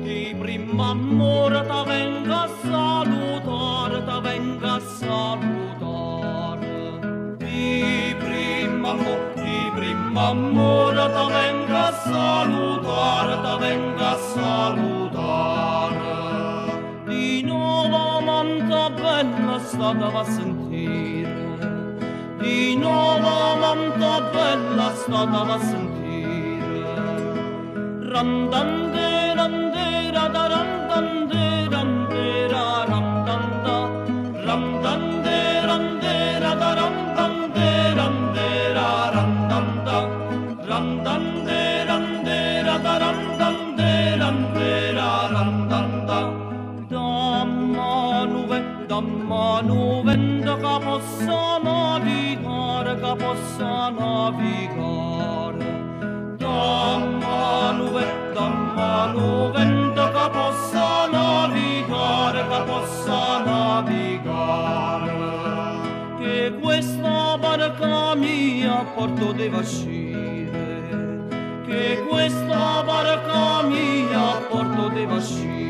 Di prima amore ta venga a salutare, ta venga a salutare. Di prima amore, di prima amore ta venga a salutare, ta venga a salutare. Di nuovo manta bella stata va a sentire, di nuovo manta bella stata va a sentire. Randande, rande, rada, randande, rande, ra, randanda, randande, rande, rada, randande, rande, ra, randanda, randande, rande, rada, randande, rande, ra, randanda. Damma nuvenda che possa navigare, che possa navigare. Damma nuvenda che possa navigare, che possa navigare. Che questa barca mia a porto deve uscire, che questa barca mia a porto deve uscire.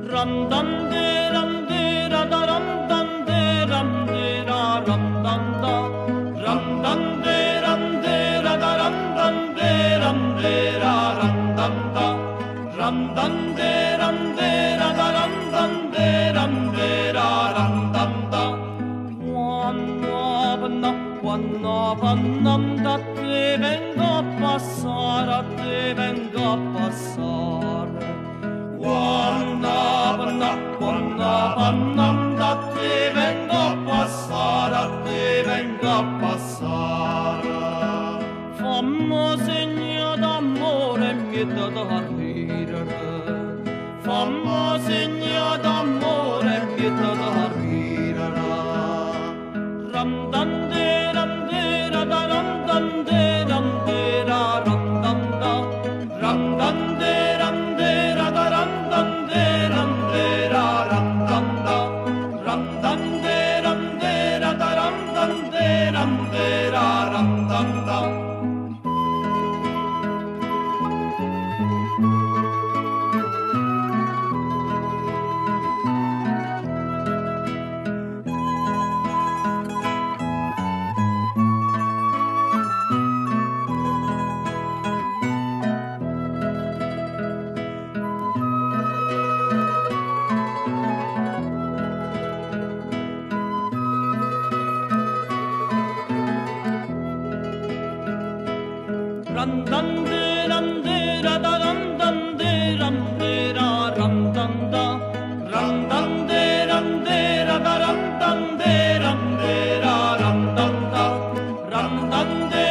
Randande, rande, rada, randande, rande, ra, randanda, randande, rande, rada, randande, rande, ra, randanda, randande, rande, rada, randande, rande, ra, randanda. Quando panna, da te vengo a passare, a te vengo a passare. Quando panna, da te vengo a passare, a te vengo a passare. Fammi segno d'amore e mi da ridere, fammi segno d'amore e mi da ridere. Randande, rande, rada, randande, rande, ra, randanda, randande, rande, rada, randande, rande, ra, randanda, randande, rande, rada, randande, rande, ra, randanda. Randande, rande, rada, randande, rande, ra, randanda, randande, rande, rada, randande, rande, ra, randanda, randande,